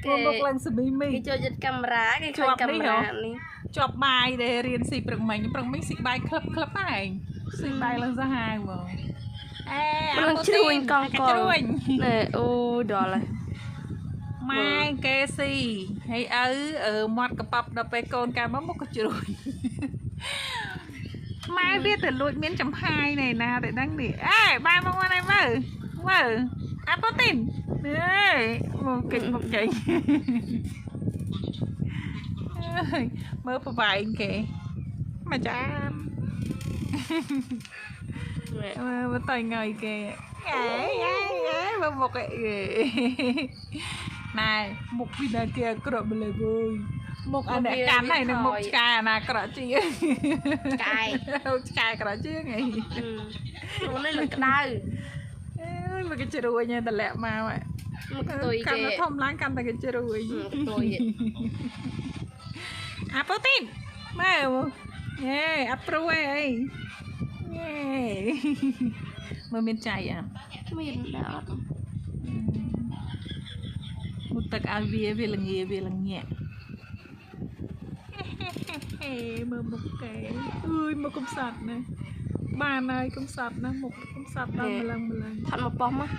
គេមុខឡើងសមីមី គេចូលចិត្តកាមេរ៉ា គេឃើញកាមេរ៉ានេះ ជាប់បាយដែលរៀនស៊ីព្រឹកមិញ ព្រឹកមិញស៊ីបាយក្លឹបក្លឹបឯង ស៊ីបាយឡើងសាហាវហ្មង អេអានឹងជ្រួញកង់កជ្រួញណែ អូដល់ហើយ ម៉ែគេស៊ីហើយ ឪមាត់កប៉ាប់ ដល់ពេលកូនកើតមក មុខក៏ជ្រួញ ម៉ែវាទៅលួចមានចំហាយនេះណា តែដឹងនេះ អេបាយមកមកនេះ មើលមើលអាប៉ូទីននេះ មកកិច្ចមុខចេញ មើលប្រវែងគេមក ចាំមើលតៃងៃគេ អេអេអេ មើលមុខឯណែ មុខពីណាគេអាក្រក់ម្លេះវើយ មុខអាអ្នកកាន់ហើយនឹងមុខឆ្កែអាណាក្រក់ជាង ឆ្កែ ឆ្កែក្រក់ជាងអី ខ្លួននេះលក្តៅ អើយ មកគេជ្រួញតម្លាក់មក មកខ្ទុយគេ កាន់តែធំឡើងកាន់តែគេជ្រួញ ខ្ទុយ អាប៉ូទីនមើល យេអាព្រួយអី យេមើលមានចៃអា មានដែរអត់ មុតទឹកឲ្យវា វាល្ងាវាល្ងាក់ ហេមើលមុខគេ អើយ មកកំសត់ណា បានហើយ កំសត់ណា មុខកំសត់ដល់ម្លឹងម្លឹង ថត់មកប៉ុស្មក